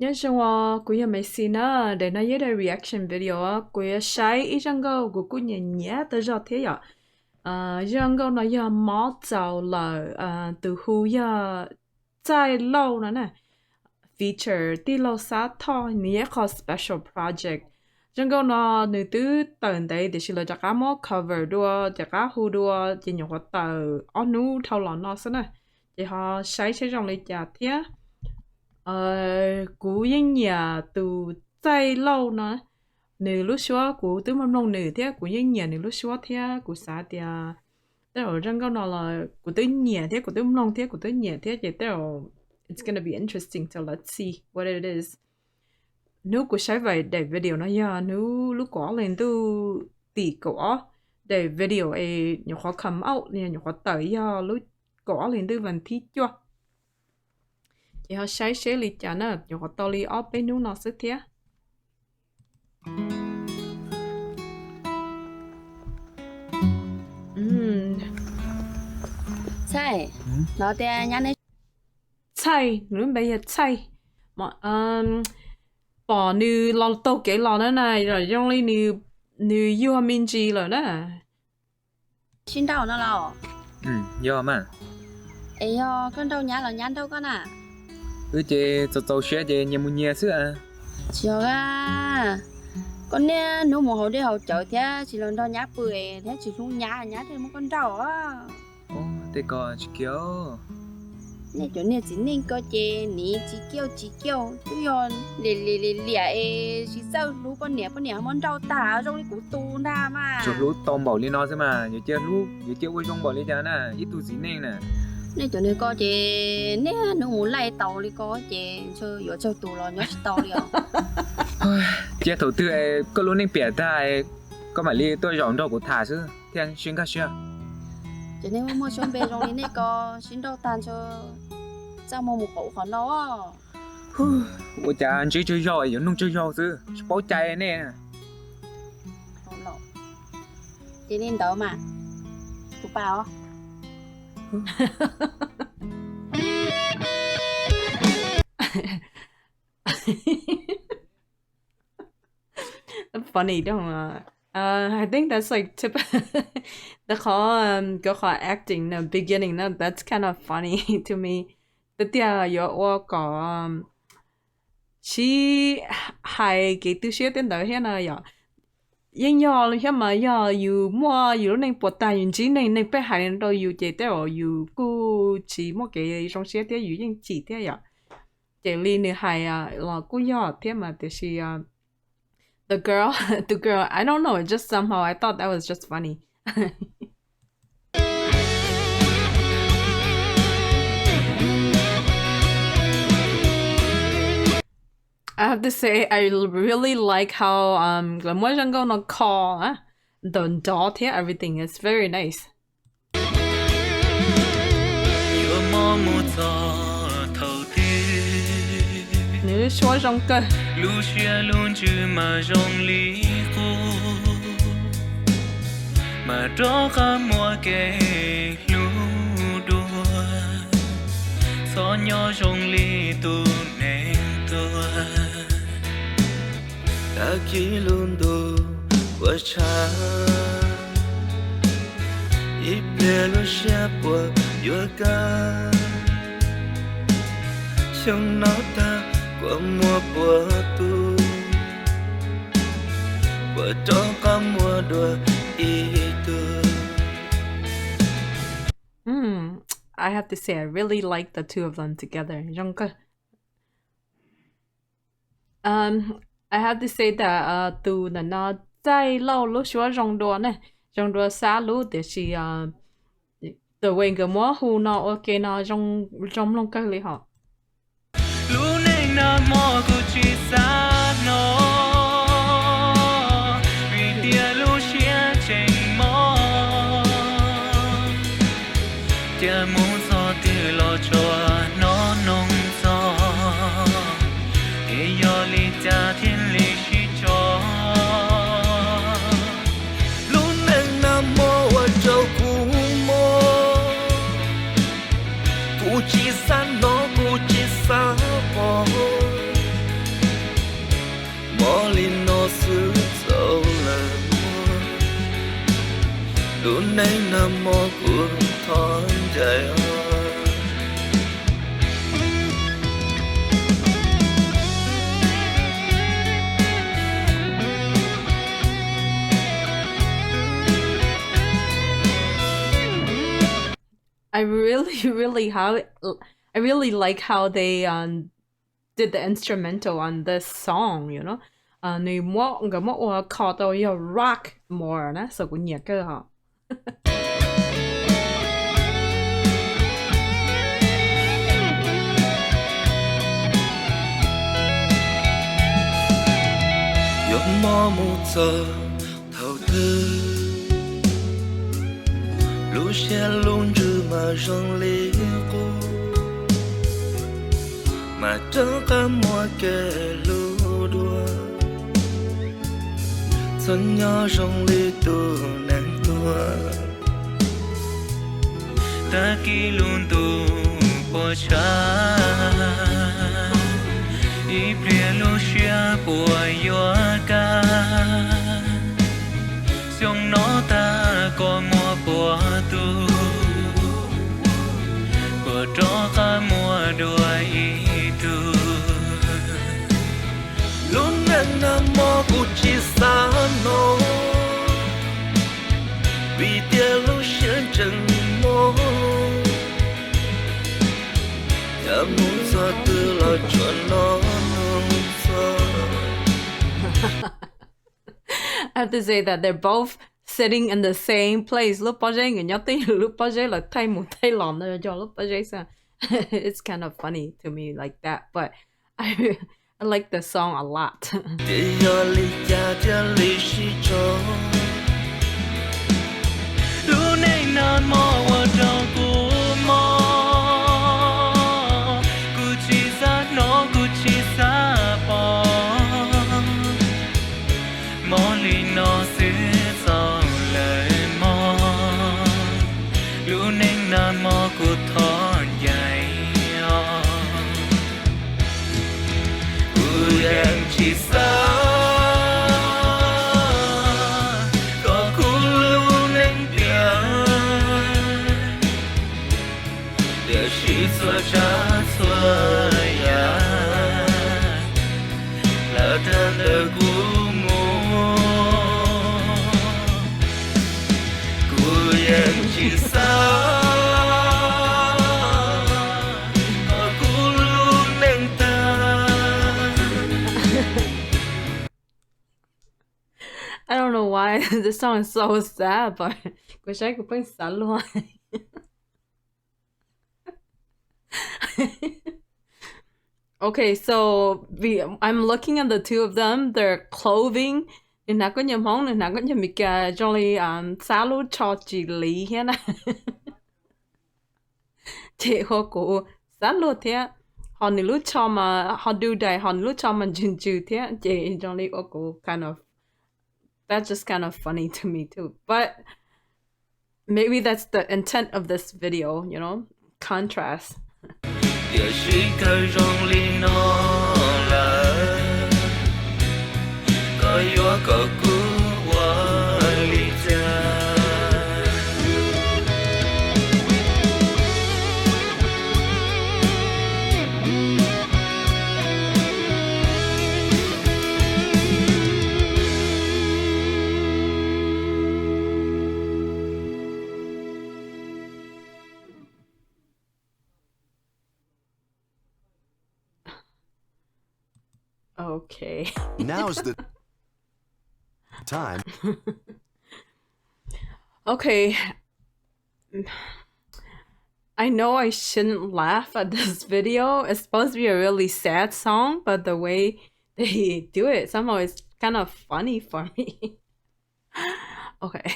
Nyob zoo os, kuv yog Maiv Xis na. Daim no yog daim reaction video, kuv yuav saib ib zaj nkauj kuv kuj nyiam nyiam tau zog thiab yom. Zaj nkauj no yog Mob Txaus Lawm, tus hu yog Txaij Lauj no na, feature Tij Laug Xab Thoj, nws yog ib qho special project. Zaj nkauj no nws twb tawm ntev tiam sis lawv rov qab muab cover dua, rov qab hu dua ces nyuam qhuav tawm ob hnub dhau los no xwb na. Ces ho saib seb zoo li cas thiab. Kuv yeej nyiam tus Txaij Lauj no, nws lub suab kuv twb mloog mloog nws thiab kuv yeej nyiam nws lub suab thiab kuv xav tias tej zaum zaj nkauj no los kuv twb nyiam thiab kuv twb mloog thiab kuv twb nyiam thiab ces tej zaum it's gonna be interesting, so let's see what it is. Hnub kuv saib daim video no yog hnub lub kaum ob hlis ntuj tim kaum ob, daim video es nyuam qhuav come out, nyuam qhuav tawm yog lub kaum ob hlis ntuj vas thib cuaj. Ces ho saib seb li cas na, nyuam qhuav tau li ob peb hnub no xwb thiab. Txhaij, nws lub npe yog Txhaij. Pom nws los taug kev los na na, zoo li nws yuag me ntsis lawm na. Sib nrauj no los? Yog mas. Es yog koj nrauj nyab los nyab nrauj koj na? Wb ces txaus txaus siab ces nyias mus nyias xwb. Tsis yog a, koj niaj hnub mus haus dej haus cawv thiab tsis los nrog nyab pw thiab tsis hlub nyab, nyab thiaj muab koj nrauj. Tej ko tsis kiag. Nej cov niag txiv neej ko ces niv tsis kiag tsis kiag, twb yog liam liam liam liam es tsis txawj hlub poj niam, poj niam muab nrauj tag zoo li kuv tus ntag mas. Tsuas hlub tau npaum li no xwb mas yuav cia hlub, yuav cia ua zoo npaum li cas na, ib tug txiv neej na. Nej cov niag ko ces niaj hnub mus laij tau li ko ces ntshe yuav tsawg tus los nyob tsis tau li os. Cia thaum twg koj lub neej piam tag, koj mam li tuaj zaum nrog kuv tham xwb thiaj sib nkag siab. Ces nej muaj muaj suab npe zoo li nej ko, sib nrauj tag ntshe txaj muag mus qhov ub qhov no. Ua cas ntsib tsawg zaug yuav nug tsawg zaug xwb, tsis paub cai nej. Ces li ntawd mas, tus pas os. Funny, don't. Uh, I think that's like tip. The qhov, um, kov qhov acting no beginning no, that's kind of funny to me. Tiag tiag yuav ua kom sib hais kev tu siab tej ntawd thiab no yom. Yeej yog thiab mas yog yus muaj yus lub neej puas tag yus ntsib neeg, neeg pheej hais rau yus ces tej zaum yus kuj tsis muaj kev zoo siab thiab yus yeej chim thiab yom. Ces li nws hais los kuj yog thiab mas tiam sis the girl, the girl, I don't know, it just somehow I thought that was just funny. I have to say I really like how um lawv muab zaj nkauj no kho ntawm nrov thiab everything, it's very nice. Nws suab zoo kawg. Lub siab lub ntsws mas zoo li qub, mas rov qab muaj kev hlub dua, txhob nyob zoo li tus neeg tuag. Tag kis lub ntuj ua tshav, ib pliag lub siab puas yuav kaj. Xyoo no tag kuas muaj puas tug, puas rov qab muaj dua ib tug. I have to say I really like the two of them together. Zoo kawg. Um, I have to say that uh, tus ntawm no Txaij Lauj lub suab zoo dua ne, zoo dua Xab lub tiam sis uh, the way nkawd muab hu no ua ke no zoo, zoo mloog kawg li hos. Lub neej nag hmo kuv tsis xav hnov, vim tias lub siab tseem mob. Cas mus txog twg los tsuas hnov noog txog, es yog li cas thiaj li sib tso. Lub neej nag hmo ua rau kuv mob, kuv tsis xav hnov kuv I really, really how I really like how they um did the instrumental on this song, you know. Nws muab, nkawd muab ua kho tau yog rock more na, so kuv nyiam kawg hos. Yuav mob mus txog thaum twg, lub siab lub ntsws mas zoo li qub, mas rov qab muaj kev hlub dua, txhob nyob zoo li tus neeg tuag. Tag kis lub ntuj puas tshab, ib pliag lub siab puas yuav kaj. Xyoo no tag koj muaj puas tug, puas rov qab muaj dua ib tug. Lub neej nag hmo kuv tsis xav hnov, vim tias lub siab tseem mob, cas mus txog twg los tsuas hnov nug txog. I have to say that they're both sitting in the same place. Lub pob zeb, nkawd nyob twj ywm lub pob zeb, lawv thaij mus thaij los ntawd yog lub pob zeb xwb. It's kind of funny to me like that, but I, I like the song a lot. Ces yog li cas thiaj li sib tso? Lub neej nag hmo ua rau kuv mob, kuv tsis xav hnov, kuv tsis xav pom. Mob li no xwb txaus lawm mog, lub neej nag hmo kuv thov ncaim os. Kuv yeej tsis xav kom kuv lub neej tiag, tiam sis txhua tsav txhua yam lawv tag ntawm kuv mus, kuv yeej tsis xav kom kuv lub neej tag. I don't know why this song is so sad, but kuv saib kuv pheej xav luag. Okay, so we, I'm looking at the two of them, their clothing. Nws hnav khaub ncaws Hmoob, nws hnav khaub ncaws Meskas, zoo li xab lub tsho tsis liv thiab na. Ces ua kuv xav luag thiab. Ho nws lub tsho mas, ho du dais, ho nws lub tsho mas ntsws ntsws thiab, ces zoo li ua kuv kind of, that's just kind of funny to me too. But maybe that's the intent of this video, you know, contrast. Tiam sis kawg zoo li no lawm, koj yuav kom kuv ua li cas? Okay. Now's the time. Okay. I know I shouldn't laugh at this video. It's supposed to be a really sad song, but the way they do it somehow is kind of funny for me. Okay.